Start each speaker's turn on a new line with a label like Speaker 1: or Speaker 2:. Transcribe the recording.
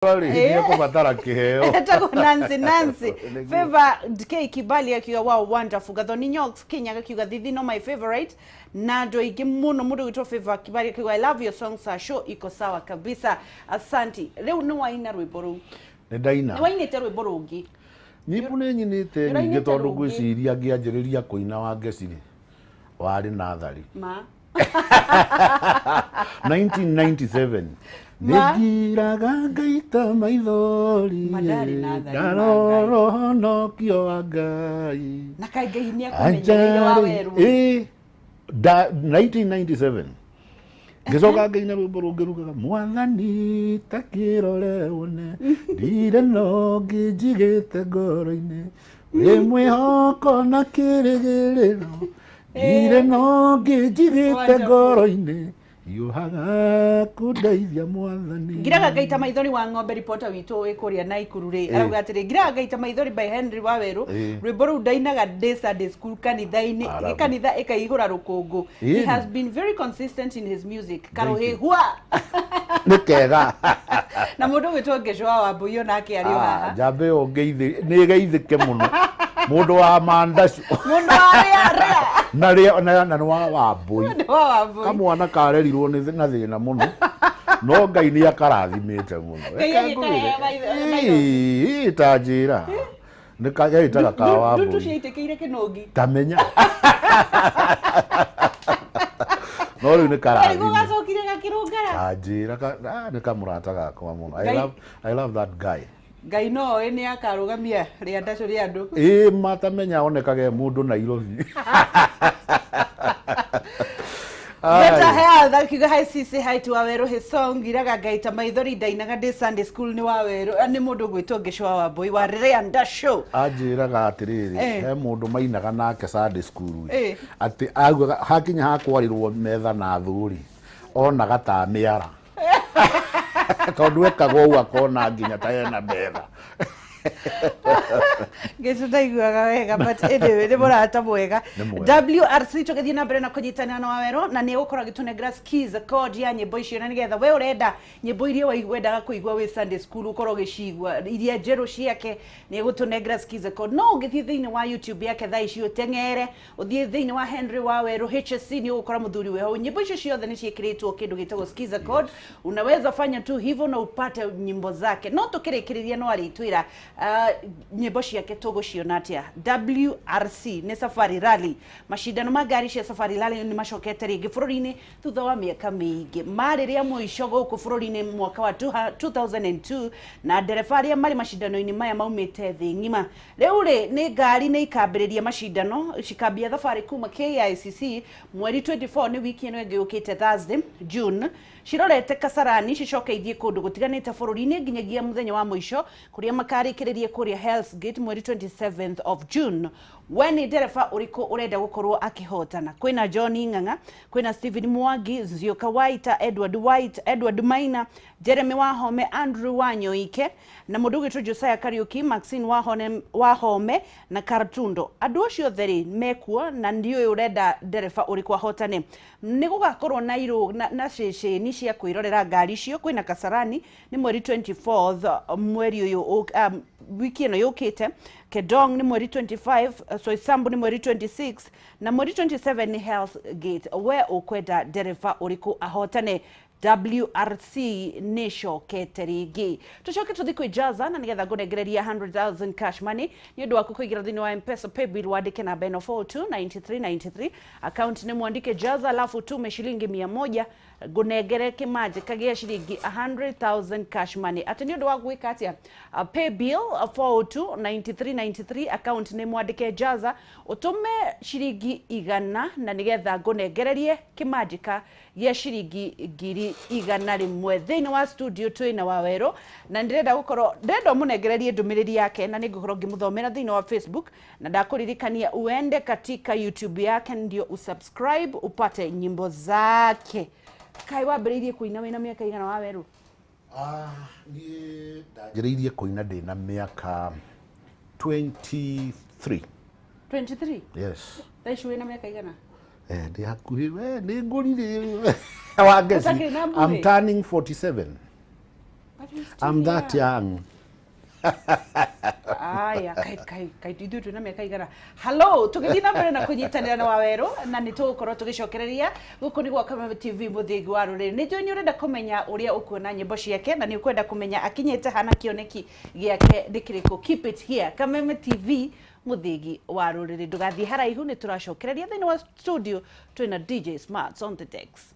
Speaker 1: Rĩ nĩ ekũbatara kĩheo.
Speaker 2: Etagwo Nancy Nancy.
Speaker 1: Nĩguo.
Speaker 2: Favor K Kibali akiuga, "Wow, wonderful." Gathoni Nyox Kenya akiuga, "Thithino my favorite." Na andũ aingĩ mũno. Mũndũ gwĩtwo Favor Kibali akiuga, "I love your song sir, show iko sawa kabisa, asanti." Rĩu nĩ waina rwĩmbo rũu?
Speaker 1: Nĩ ndaina.
Speaker 2: Nĩ wainĩte rwĩmbo rũngĩ?
Speaker 1: Nyimbo nĩ nyinĩte nyingĩ.
Speaker 2: Ũrainĩte
Speaker 1: Tondũ
Speaker 2: rũngĩ?
Speaker 1: Ngwĩciria ngĩanjĩrĩria kũina Wangeci rĩ, warĩ nathari.
Speaker 2: Ma.
Speaker 1: 1997.
Speaker 2: Ma.
Speaker 1: Nĩngiraga ngaita maithori.
Speaker 2: Ma ndarĩ nathari, ma.
Speaker 1: Ndarora ũhonokio wa Ngai.
Speaker 2: Na kaĩ Ngai nĩ akũmenyereire wa werũ.
Speaker 1: Ĩ, 1997 ngĩcoka ngaina rwĩmbo rũngĩ rugaga, "Mwathani ta kĩrore wone ndirĩ no ngĩnjigĩte ngoro-inĩ, wĩ mwĩhoko na kĩrĩgĩrĩro, ndirĩ no ngĩnjigĩte
Speaker 2: Wonderful.
Speaker 1: ngoro-inĩ, hiũhaga kũndeithia Mwathani."
Speaker 2: "Ngiraga Ngaita Maithori" wa Ng'ombe, reporter witũ wĩ kũrĩa Naikuru rĩ, arauga atĩrĩ, "Ngiraga Ngaita Maithori" by Henry Wawerũ. Rwĩmbo rũu ndainaga ndĩ Sunday school kanitha-inĩ.
Speaker 1: Arabu.
Speaker 2: Kanitha ĩkaihũra rũkũngũ. He has been very consistent in his music. Karũhĩhua.
Speaker 1: Nĩ kega.
Speaker 2: Na mũndũ ũgwĩtwo Ngeco wa Wambũi onake arĩ o
Speaker 1: Ah,
Speaker 2: haha.
Speaker 1: Njamba ĩyo nĩ ĩgeithĩke mũno, mũndũ wa mandacu.
Speaker 2: Mũndũ wa rĩa rĩa.
Speaker 1: Na rĩa na nĩ wa Wambũi.
Speaker 2: Nĩ wa Wambũi.
Speaker 1: Kamwana karerirwo nĩ na thĩna mũno, no Ngai nĩ akarathimĩte mũno.
Speaker 2: Ngai
Speaker 1: Reke
Speaker 2: agĩkahe
Speaker 1: ngwĩre.
Speaker 2: maitho.
Speaker 1: Ĩĩ, ta njĩra nĩ kagetaga ka
Speaker 2: Ndutu
Speaker 1: Wambũi.
Speaker 2: ciaitĩkĩire kĩnũngi.
Speaker 1: Tamenya no rĩu nĩ
Speaker 2: Karigũ
Speaker 1: karathime.
Speaker 2: gacokire gakĩrũngara.
Speaker 1: Ta njĩra nĩ kamũrata gakwa mũno.
Speaker 2: Ngai-
Speaker 1: I love that guy.
Speaker 2: Ngai no oĩ nĩ akarũgamia rĩa ndacũ rĩa andũ.
Speaker 1: Ĩĩ, matamenya onekage mũndũ Nairobi.
Speaker 2: Better
Speaker 1: Ai.
Speaker 2: Health akiuga, "Hi sisi, hi to Waweru, his song 'Ngiraga Ngaita Maithori' ndainaga ndĩ Sunday school." Nĩ Waweru. Nĩ mũndũ gwĩtwo Ngeco wa Wambũi wa rĩa ndacũ.
Speaker 1: Anjĩraga atĩrĩrĩ, he mũndũ mainaga nake Sunday school, atĩ augaga hakinya hakwarĩrwo metha na thũri, onaga ta mĩara, tondũ ekaga ũguo akona nginya ta hena metha.
Speaker 2: Ngeco ndaiguaga wega, but anyway nĩ mũrata mwega.
Speaker 1: Nĩ mwega.
Speaker 2: WRC tũgĩthiĩ na mbere na kũnyitanĩra na Wawerũ, na nĩ egũkorwo agĩtũnengera skills code ya nyĩmbo icio, na nĩgetha we ũrenda nyĩmbo iria wendaga kũigua wĩ Sunday school ũkorwo ũgĩcigua, iria njerũ ciake, nĩ egũtũnengera skills code. No ũngĩthiĩ thĩinĩ wa YouTube yake thaa ici, ũteng'ere ũthiĩ thĩinĩ wa Henry Wawerũ HSC, nĩ ũgũkora mũthuri wĩ hau. Nyĩmbo icio ciothe nĩ ciĩkĩrĩtwo kĩndũ gĩtagwo skills code. Unaweza fanya tu hivyo na upate nyimbo zake. No tũkĩrĩkĩrĩria, no arĩtwĩra nyĩmbo ciake tũgũciona atĩa. WRC nĩ Safari Rally. Macindano ma ngari cia Safari Rally nĩ macokete rĩngĩ bũrũri-inĩ thutha wa mĩaka mĩingĩ. Marĩ rĩa mũico gũkũ bũrũri-inĩ mwaka wa 2002, na ndereba arĩa marĩ macindano-inĩ maya maumĩte thĩ ng'ima. Rĩu rĩ, nĩ ngari nĩ ikambĩrĩria macindano, cikambia thabarĩ kuma KICC mweri 24, nĩ wiki ĩno ĩngĩ yũkĩte, Thursday, June, cirorete Kasarani, cicoke ithiĩ kũndũ gũtiganĩte bũrũri-inĩ nginyagia mũthenya wa mũico kũrĩa makarĩkĩrĩria kũrĩa Hell's Gate mweri 27th of June. We nĩ ndereba ũrĩkũ ũrenda gũkorwo akĩhotana? Kwĩna John Ng'ang'a, kwĩna Stephen Mwangi, Nzioka Waita, Edward White, Edward Maina, Jeremy Wahome, Andrew Wanyoike, na mũndũ ũgwĩtwo Josiah Kariuki, Maxine Wahone, Wahome na Kartundo. Andũ acio othe rĩ mekuo, na ndiũĩ ũrenda ndereba ũrĩkũ ahotane. Nĩ gũgakorwo na irũ na ceceni cia kwĩrorera ngari icio. Kwĩna Kasarani nĩ mweri 24th, mweri ũyũ wiki ĩno yũkĩte, Kedong nĩ mweri 25, Soisambu nĩ mweri 26, na mweri 27 nĩ Hell's Gate. We ũkwenda ndereba ũrĩkũ ahotane? WRC nĩ cokete rĩngĩ. Tũcoke tũthiĩ kwĩ Jaza, na nĩgetha ngũnengereria 100,000 cash money nĩ ũndũ waku kũingĩra thĩinĩ wa Mpesa paybill, wandĩke namba ĩno 429393, account nĩ mwandĩke Jaza, alafu tume shilingi 100, ngũnengere kĩmanjĩka gĩa ciringi 100,000 cash money. Atĩ nĩ ũndũ wa gwĩka atĩa? Pay bill 4029393, account nĩ mwandĩke Jaza, ũtũme ciringi 100, na nĩgetha ngũnengererie kĩmanjĩka gĩa ciringi 100,000. Thĩinĩ wa studio twĩna Wawerũ, na ndĩrenda gũkorwo ndĩrenda ũmũnengererie ndũmĩrĩri yake, na nĩngũkorwo ngĩmũthomera thĩinĩ wa Facebook, na ndakũririkania uende katika YouTube yake ndio usubscribe upate nyimbo zake. Kaĩ wambĩrĩirie kũina wĩna mĩaka igana, Wawerũ?
Speaker 1: Ah, niĩ ndanjĩrĩirie kũina ndĩna mĩaka 23.
Speaker 2: 23?
Speaker 1: Yes.
Speaker 2: Thaa ici wĩna mĩaka igana?
Speaker 1: Eh, ndĩ hakuhĩ, we nĩ ngũrire, Wangeci.
Speaker 2: Ũtakĩrĩ na mbũrĩ?
Speaker 1: I'm turning 47.
Speaker 2: But you're still
Speaker 1: I'm that
Speaker 2: young.
Speaker 1: young.
Speaker 2: Aya, kai kai kai, ithuĩ twĩna mĩaka igana. Hallo, tũgĩthiĩ na mbere na kũnyitanĩra na Wawerũ, na nĩ tũgũkorwo tũgĩcokereria gũkũ nĩ gwa Kameme TV, mũthingi wa rũrĩrĩ. Nĩ njũĩ nĩ ũrenda kũmenya ũrĩa ũkuona nyĩmbo ciake, na nĩ ũkwenda kũmenya akinyĩte hana, kĩoneki gĩake nĩ kĩrĩkũ. Keep it here, Kameme TV, mũthingi wa rũrĩrĩ. Ndũgathiĩ haraihu, nĩ tũracokereria. Thĩinĩ wa studio twĩna DJ Smarts on the decks.